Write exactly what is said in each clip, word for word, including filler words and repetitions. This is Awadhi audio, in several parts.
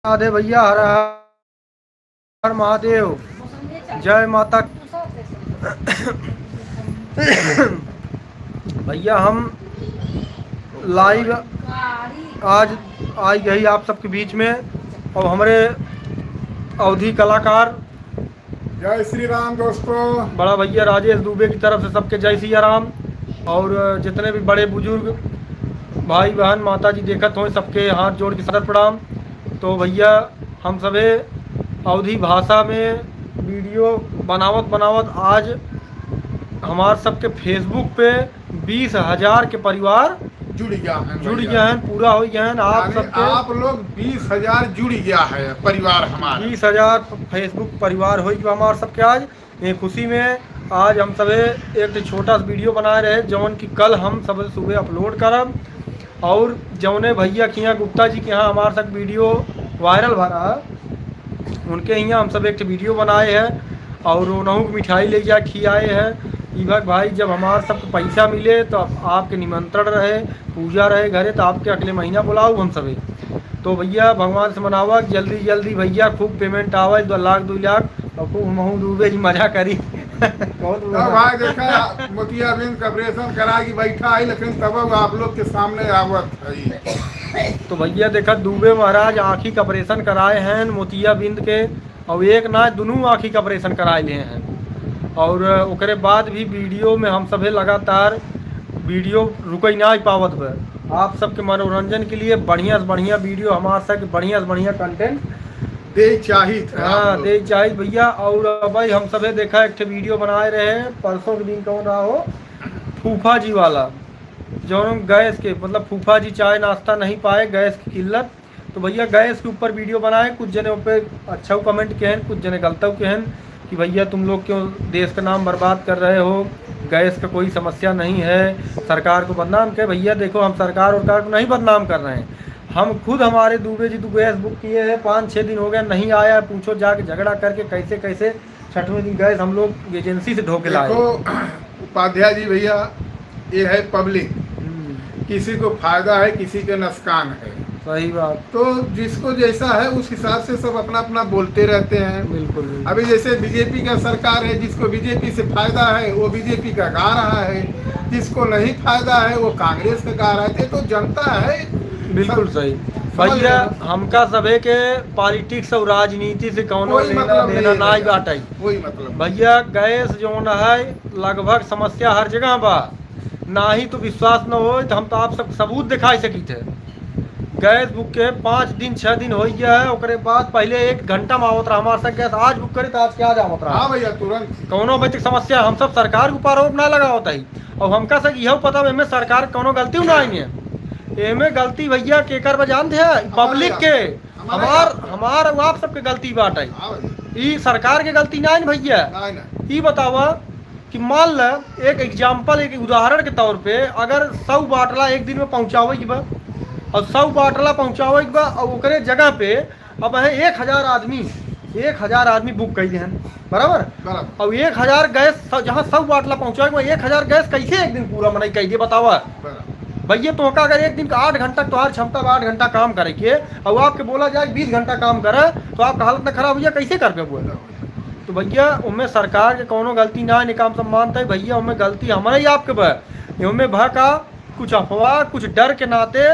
महादेव भैया, हर हर महादेव, जय माता। भैया, हम live आज आई गई आप सबके बीच में, और हमरे अवधी कलाकार जय श्री राम दोस्तों। बड़ा भैया राजेश दुबे की तरफ से सबके जय सिया राम। और जितने भी बड़े बुजुर्ग भाई बहन माता जी देखत हों, सबके हाथ जोड़ के सादर प्रणाम। तो भैया, हम सभे अवधी भाषा में video बनावत बनावत आज हमार सबके Facebook पे बीस हजार के परिवार जुड़ गया है जुड़ भैया। गया है, पूरा हो गया है। आप यानी सबके आप लोग बीस हजार जुड़ गया है परिवार हमारा। बीस हजार Facebook परिवार हो गया हमार सबके आज। ये खुशी में आज हम सभे एक ठे छोटा सा video बनाए रहे, जौन कि कल हम सब सुबह upload करब। और जौने भैया के यहाँ, गुप्ता जी के यहाँ हमार सब video viral भरा है, उनके यहाँ हम सब एक ठे video बनाए हैं और उनहू के मिठाई ले जा खियाए हैं। ई भा भाई, जब हमार सब पैसा मिले तो आप, आपके निमंत्रण रहे, पूजा रहे घरे, तो आपके अगले महीना बुलाऊ हम सभे। तो भैया, भगवान से मनावा कि जल्दी जल्दी भैया खूब payment आवे, दो लाख, दो लाख, और खूब हमहू दुबे ही मजा करी। बहुत तो बुरा। भाई देखा, मोतियाबिंद का operation करा के बैठा है, लेकिन तब आप लोग के सामने आवत है। तो भैया देखा, दुबे महाराज आँखी का operation कराए हैं मोतियाबिंद के, और एक ना, दुनू आँखी का operation कराए लिए हैं। और ओकरे बाद भी video में हम सभे लगातार video रुकई ना पावत बा। आप सबके मनोरंजन के लिए बढ़िया से बढ़िया video, हमार सबके बढ़िया से बढ़िया content दे चाहित है आप हाँ, लोग। दे चाहित भैया। और अब भाई, हम सभे देखा एक ठे video बनाए रहे हैं परसों के दिन, कौन रहा हो, फूफा जी वाला, जौन गैस के, मतलब, फूफा जी चाय नाश्ता नहीं पाए, गैस की किल्लत। तो भैया, गैस के ऊपर video बनाए, कुछ जने ओपे अच्छा comment कहन, कुछ जने गलतौ कहन कि भैया, तुम लोग क्यों देश का नाम बर्बाद कर रहे हो, गैस का कोई समस्या नहीं है, सरकार को बदनाम कहे। भैया देखो, हम सरकार और को नहीं बदनाम कर रहे हैं, हम खुद, हमारे दुबे जी तो गैस book किए हैं, पाँच छः दिन हो गए, नहीं आया है, पूछो जाके, झगड़ा करके कैसे कैसे छठवें दिन गैस हम लोग agency से ढो के लाए। देखो उपाध्याय जी भैया, ये है public, हम्म। किसी को फायदा है, किसी का नुकसान है। सही बात। तो जिसको जैसा है, उस हिसाब से सब अपना अपना बोलते रहते हैं। बिल्कुल, बिल्कुल। अभी जैसे बीजेपी का सरकार है, जिसको बीजेपी से फायदा है, वो बीजेपी का गा रहा है, जिसको नहीं फायदा है, वो कांग्रेस का गा रहा है। ये तो जनता है। बिल्कुल सब सही। समझ भैया, रहे हो? हमका सभे के politics और राजनीति से कौनो कोई लेना मतलब देना नहीं है नाई भैया। बाटै। कोई मतलब नहीं। भैया, गैस जौन है, लगभग समस्या हर जगह बा। नाही तो विश्वास न होय तो हम तो आप सब सबूत दिखाई सकित है। गैस book के पाँच दिन, छह दिन होइ गया है, ओकरे बाद पहिले एक घंटा में आवत रहा हमार सब गैस, आज book करे तो आज के आज आवत रहा। हाँ भैया, तुरंत। कौनो अभी तक समस्या, हम सब सरकार के ऊपर आरोप ना लगावत है। और हमका सब यह पता बा, एमे सरकार के कौनो गलती ना है। एमे गलती भैया केकर बा जानते हैं? हमारे public के। हमारे हमार, हमार और आप सबके गलती बाटै। हाँ भैया। ई सरकार के गलती ना है न भैया। ना, ना। ई बतावा कि मान ल, एक example, एक उदाहरण के तौर पे, अगर सौ बाटला एक दिन में पहुँचावे के बा और सौ बाटला पहुँचावे के बा और ओकरे जगह पे अब है एक हजार आदमी, एक हजार आदमी book कइ दिहन, बराबर? बराबर। और एक हजार गैस, सौ, जहाँ सौ बाटला पहुँचावे के बा, एक हजार गैस कैसे एक दिन पूरा मनई कइ दे, बतावा? बराबर। भैया, तोहका अगर एक दिन का आठ घंटा तोहार क्षमता बा, आठ घंटा काम करे के, और आपके बोला जाए बीस घंटा काम करे, तो आपका हालत ना खराब हो जाए, कैसे कर पे बोल? तो भैया, ओमे सरकार के कौनो गलती ना है, निकाम सब मानता है भैया, ओमे गलती हमारे ही आपके बा। ओमे भा का, कुछ अफवाह, कुछ डर के नाते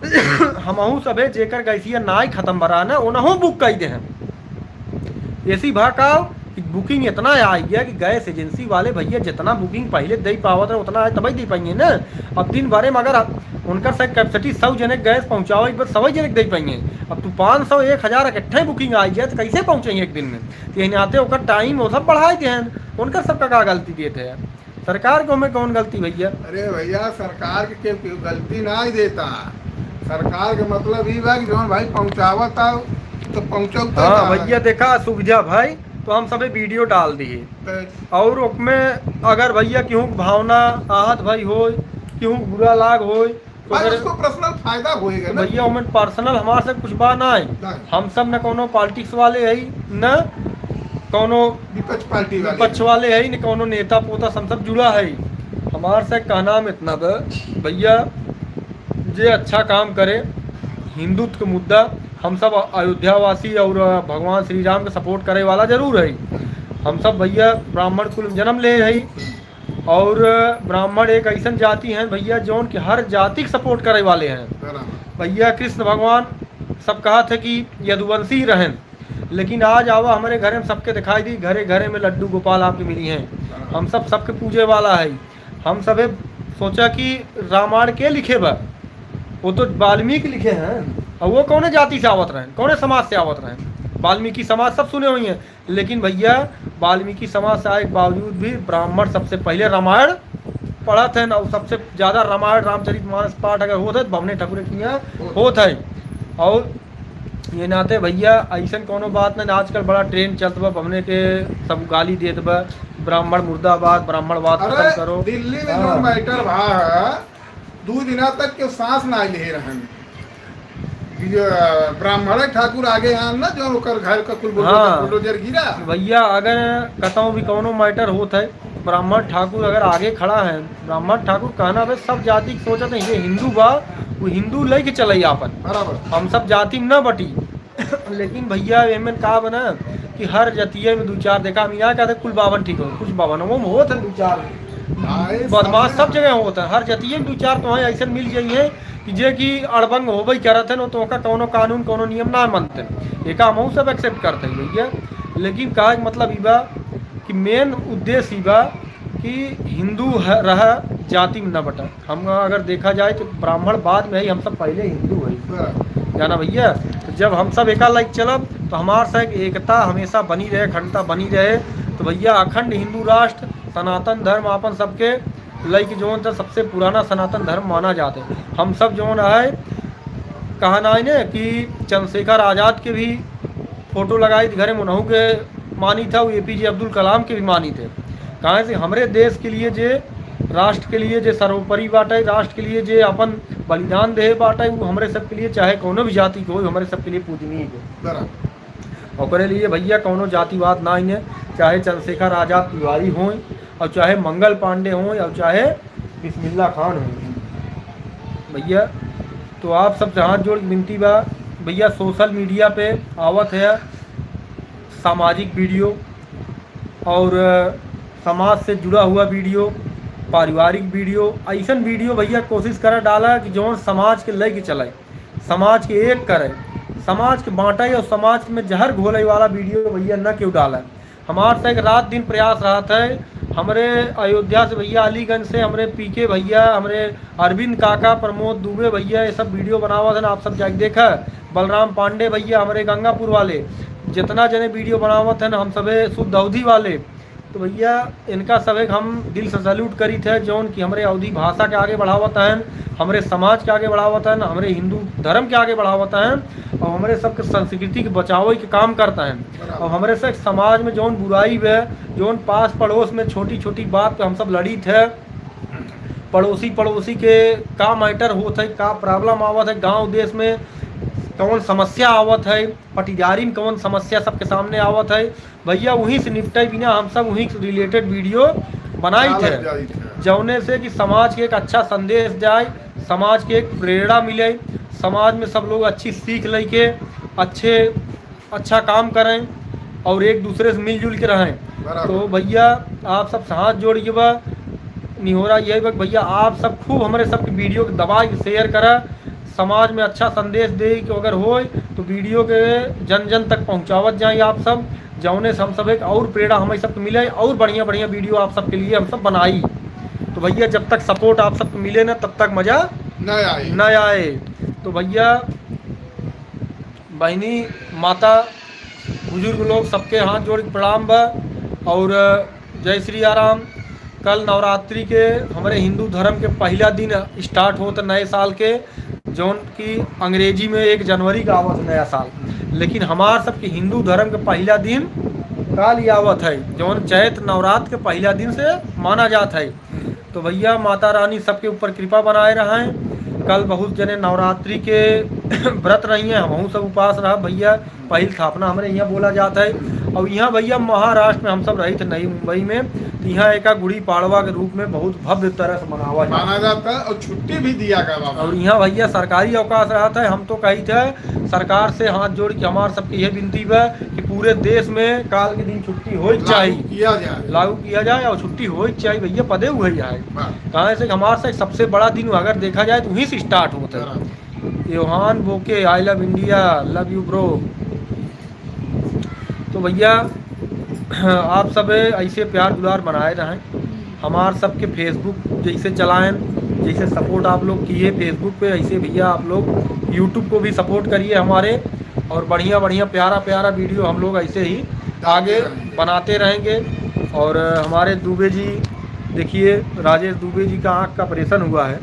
हमहू सभे जेकर गैसिया नाई खत्म भरा ना, ओनहू book कइ दे हैं। ऐसी भा का कि booking इतना आ गया कि गैस agency वाले भैया जितना booking पहिले दे पावत रहे, उतना आज तबे दे पाएंगे ना। अब दिन भरे में अगर उनकर से capacity सौ जने गैस पहुँचावे, एक बार सौ जने दे पाएंगे। अब तू पाँच सौ, एक हजार इकट्ठे booking आ जाए तो कैसे पहुँचेंगे एक दिन में? तो यही नाते ओकर time वो सब बढ़ाए दे हैं, उनकर सबका का गलती देते हैं? सरकार को हमें कौन गलती भैया? अरे भैया, सरकार के केहू, केहू गलती ना ही देता। सरकार के मतलब ई बा कि जौन भाई पहुँचावत आओ, तो पहुँचौते हाँ ना। भैया, देखा सुविधा भाई, तो हम सबे video डाल दिए। तो और ओकमे अगर भैया केहू के भावना आहत भाई होय, केहू के बुरा लाग होय, तो भाई, अगर उसको personal फायदा होएगा ना। भैया, ओमन personal हमार से कुछ बा ना है। नहीं। हम सब न कौनो politics वाले है, न कौनो विपक्ष पार्टी वाले। विपक्ष वाले है, न कौनो नेता पोता से हम सब जुड़ा है। हमार से कहना में इतना बा, भैया, जे अच्छा काम करे, हिंदुत्व के मुद्दा, हम सब अयोध्यावासी और भगवान श्री राम के support करे वाला जरूर है। हम सब भैया ब्राह्मण कुल में जन्म ले है और ब्राह्मण एक ऐसन जाति है भैया, जौन कि हर जाति के support करे वाले हैं। बराबर। भैया कृष्ण भगवान सब कहत है कि यदुवंशी रहन, लेकिन आज आवा हमरे घरे में सबके दिखाई दी, घरे घरे में लड्डू गोपाल आपके मिली हैं। बराबर। हम सब सबके पूजे वाला है। हम सभे सोचा कि रामायण के लिखे बा, वो तो वाल्मीकि लिखे हैं। और वो कौने जाति से आवत रहें, कौने समाज से आवत रहें? वाल्मीकि समाज सब सुने हुई हैं, लेकिन भैया वाल्मीकि समाज से आए के बावजूद भी ब्राह्मण सबसे पहले रामायण पढ़त हैं और सबसे ज्यादा रामायण रामचरित मानस पाठ अगर होत है तो बमने ठाकुर के यहाँ होत है। और ये नाते भैया ऐसन कोनो बात नहीं, आजकल बड़ा trend चलत बा, बमने के सब गाली देत बा, ब्राह्मण मुर्दाबाद, ब्राह्मणवाद खत्म अरे करो। दिल्ली में हाँ। जो matter भा है, दू दिना तक के सांस ना ले रहन। ये, अ, ब्राह्मण ठाकुर आगे आन ना, जो ओकर घर का कुल बुलडोजर, हाँ। बुलडोजर गिरा। भैया अगर कतौ भी कौनो matter होत है, ब्राह्मण ठाकुर अगर आगे खड़ा है, ब्राह्मण ठाकुर कहना बे सब जाति के सोचत है, ये हिंदू बा, वो हिंदू लेके चलई आपन। बराबर। हम सब जाति में ना बटी। लेकिन भैया एमन का बना कि हर जतिये में दू चार, देखा, हम यहाँ कहते कुल बावन ठीक हो, कुछ बावन वो में होत है दू चार। भाई, बदमाश सब सब जगह होत है, हर जतिये में दू चार तो ऐसन मिल जाई है कि जे कि अड़बंग होबे करत है, तो ओका कौनो कानून, कौनो नियम ना मानते, एका हमहू सब accept करते हैं भैया। लेकिन कहे के मतलब ई बा कि main उद्देश्य ई बा कि हिंदू ह-, रह, जाति में न बटा। हम अगर देखा जाए तो ब्राह्मण बाद में ही, हम सब पहले हिंदू है। बराबर। जाना भैया, तो जब हम सब एका लाइक चलब तो हमार से एकता हमेशा बनी रहे, अखंडता बनी रहे। तो भैया अखंड हिंदू राष्ट्र, सनातन धर्म आपन सबके लइके जौन त सबसे पुराना सनातन धर्म माना जात है। हम सब जौन है कहना है ने कि चंद्रशेखर आजाद के भी फोटो लगाई थे घरे में, उनहू के मानी था, वो एपीजे अब्दुल कलाम के भी मानी थे। काहे से हमरे देश के लिए जे, राष्ट्र के लिए जे सर्वोपरि बाटे, राष्ट्र के लिए जे अपन बलिदान दे बाटे, वो हमरे सबके लिए, चाहे कौनो भी जाति के हो, हमरे सबके लिए पूजनीय है। बराबर। ओकरे लिए भैया कौनो जातिवाद ना है, चाहे चंद्रशेखर आजाद तिवारी हों और चाहे मंगल पांडे हों और चाहे बिस्मिल्ला खान हों। भैया तो आप सबसे हाथ जोड़ के विनती बा, भैया सोशल मीडिया पे आवत है सामाजिक वीडियो और समाज से जुड़ा हुआ वीडियो, पारिवारिक वीडियो, ऐसन वीडियो भैया कोशिश करा डाला कि जौन समाज के लेके चले, समाज के एक करे, समाज के बांटे और समाज में जहर घोले वाला वीडियो भैया न क्यों डाले। हमार से एक रात दिन प्रयास रहत है, हमरे अयोध्या से भैया, अलीगंज से हमरे पीके भैया, हमरे अरविंद काका, प्रमोद दुबे भैया, ये सब वीडियो बनावत हैं, आप सब जाके देखा। बलराम पांडे भैया हमरे गंगापुर वाले, जितना जने वीडियो बनावत हैं, हम सभे शुद्ध अवधी वाले। तो भैया इनका सभे हम दिल से सैल्यूट करी थे, जौन कि हमरे अवधी भाषा के आगे बढ़ावत हैं, हमरे समाज के आगे बढ़ावत हैं, हमरे हिंदू धर्म के आगे बढ़ावत हैं और हमरे सबके संस्कृति के बचावे के काम करता है। और हमरे से समाज में जौन बुराई बे, जौन पास पड़ोस में छोटी छोटी बात पे हम सब लड़ी थे, पड़ोसी पड़ोसी के का मैटर होत है, का प्रॉब्लम आवत है, गांव देश में कौन समस्या आवत है, पटीदारी में कौन समस्या सबके सामने आवत है, भैया वहीं से निपटे बिना हम सब वहीं से रिलेटेड वीडियो बनाई थे, जौने से कि समाज के एक अच्छा संदेश जाए, समाज के एक प्रेरणा मिले, समाज में सब लोग अच्छी सीख लेके अच्छे अच्छा काम करें और एक दूसरे से मिलजुल के रहें। बराबर। तो भैया आप सब से हाथ जोड़ के बा निहोरा यही बा कि भैया आप सब खूब हमरे सबके वीडियो के दबा के शेयर करा, समाज में अच्छा संदेश दे कि अगर होए तो वीडियो के जन जन तक पहुँचावत जाए आप सब, जौने से हम सब एक और प्रेरणा हमें सबके मिले और बढ़िया बढ़िया वीडियो आप सबके लिए हम सब बनाई। तो भैया जब तक सपोर्ट आप सबके मिले ना तब तक मज़ा न आए। न आए। तो भैया बहिनी, माता, बुजुर्ग लोग, सबके हाथ जोड़ के प्रणाम बा। और जय श्री राम। कल नवरात्रि के हमरे हिंदू धर्म के पहिला दिन स्टार्ट होत नए साल के, जौन कि अंग्रेजी में एक जनवरी का आवत है नया साल, लेकिन हमार सबके हिंदू धर्म के पहिला दिन काल ही आवत है, जौन चैत नवरात्र के पहिला दिन से माना जात है। तो भैया माता रानी सबके ऊपर कृपा बनाए रहें। कल बहुत जने नवरात्रि के व्रत रही हैं, हमहूँ सब उपास रहा भैया। पहिल स्थापना हमरे यहाँ बोला जाता है। और यहाँ भैया महाराष्ट्र में हम सब रही थे नई मुंबई में, तो यहाँ एक गुड़ी पाड़वा के रूप में बहुत भव्य तरह से मनावा जाता है। माना जाता है और छुट्टी भी दिया गया बाबा। और यहाँ भैया सरकारी अवकाश रहता है, हम तो कही थे सरकार से हाथ जोड़ के हमार सबके ये विनती बा कि पूरे देश में काल के दिन छुट्टी होई के लागू चाहिए, किया जाए। लागू किया जाए और छुट्टी होई के चाहिए भैया, पदे हुए ही आए। बस। काहे से कि हमार से सबसे बड़ा दिन अगर देखा जाए तो वहीं से start होता है। बराबर। योहान बोके, I love India, love you bro। तो भैया, आप सब ऐसे प्यार दुलार बनाए रहें। हमार सबके Facebook जैसे चलाएं, जैसे support आप लोग किए Facebook पे, ऐसे भैया आप लोग YouTube को भी support करिए हमारे, और बढ़िया बढ़िया प्यारा प्यारा video हम लोग ऐसे ही आगे बनाते रहेंगे। और हमारे दुबे जी, देखिए, राजेश दुबे जी का आँख का operation हुआ है,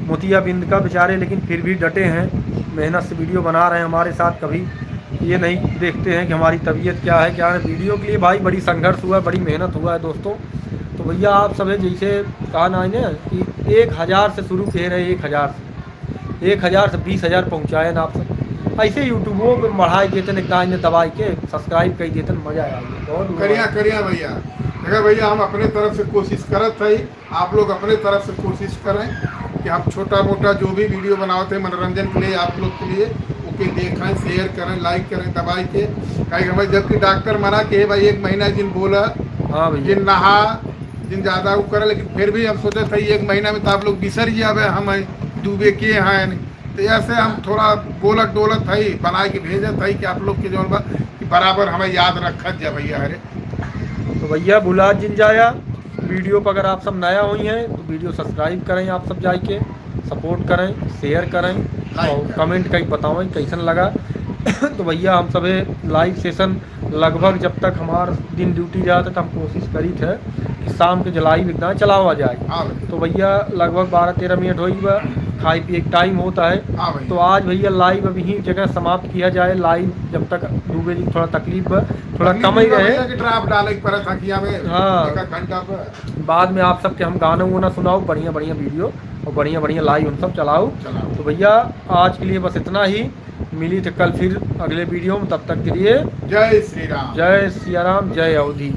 मोतियाबिंद का बेचारे, लेकिन फिर भी डटे हैं, मेहनत से video बना रहे हैं हमारे साथ। कभी ये नहीं देखते हैं कि हमारी तबीयत क्या है, क्या है। Video के लिए भाई बड़ी संघर्ष हुआ है, बड़ी मेहनत हुआ है दोस्तों। तो भैया, आप सब है जैसे कहा ना है कि एक हजार से शुरू किए रहे, एक हजार से, एक हजार से बीस हजार पहुँचाए ना आप सब। ऐसे YouTube पे बढ़ाई देते हैं, कहा इन्हें दबाई के subscribe कर देते हैं, मजा आ गया, बहुत मजा करिया, आया। करिया भैया। देखा भैया, हम अपने तरफ से कोशिश करत हई, आप लोग अपने तरफ से कोशिश करें कि हम छोटा मोटा जो भी video बनावत हैं मनोरंजन के लिए, आप लोग के लिए, ओके देखें, share करें, like करें, दबाई के। काहे कि भाई, जबकि डॉक्टर मना के भाई, एक महीना जिन बोला, हाँ भैया। जिन नहा, जिन ज्यादा वो करे, लेकिन फिर भी हम सोचत हई एक महीना में तो आप लोग बिसर जाबे हम दुबे के हैं। तो ऐसे हम थोड़ा बोलत डोलत हई, बनाए के भेजत हई कि आप लोग के जौन बा कि बराबर हमें याद रखत जा भैया। अरे तो भैया, भुला जिन जाया, video पर अगर आप सब नया हुई हैं तो video subscribe करें, आप सब जाके support करें, share करें, like और करें। Comment कई बतावें कैसन लगा। तो भैया, हम सबे live session लगभग जब तक हमार दिन duty जात है, तो हम कोशिश करीत है कि शाम के जो live एकदम चलावा जाए। हाँ भैया। तो भैया, लगभग बारह तेरह मिनट होई बा, खाए पिए के time होता है। हाँ भैया। तो आज भैया, live अभी ही जगह समाप्त किया जाए। Live जब तक दुबे जी थोड़ा तकलीफ बा, थोड़ा तकलीफ कम ही में रहे। भैया कि drop डाले के पड़त हकिया में हाँ। एक आध घंटा पर। बाद में आप सबके हम गाना वाना सुनाओ, बढ़िया बढ़िया video और बढ़िया बढ़िया live हम सब चलाओ। चलाओ। तो भैया, आज के लिए बस इतना ही। मिली थे कल फिर अगले video में, तब तक के लिए जय श्री राम। जय सिया राम, जय अवधी।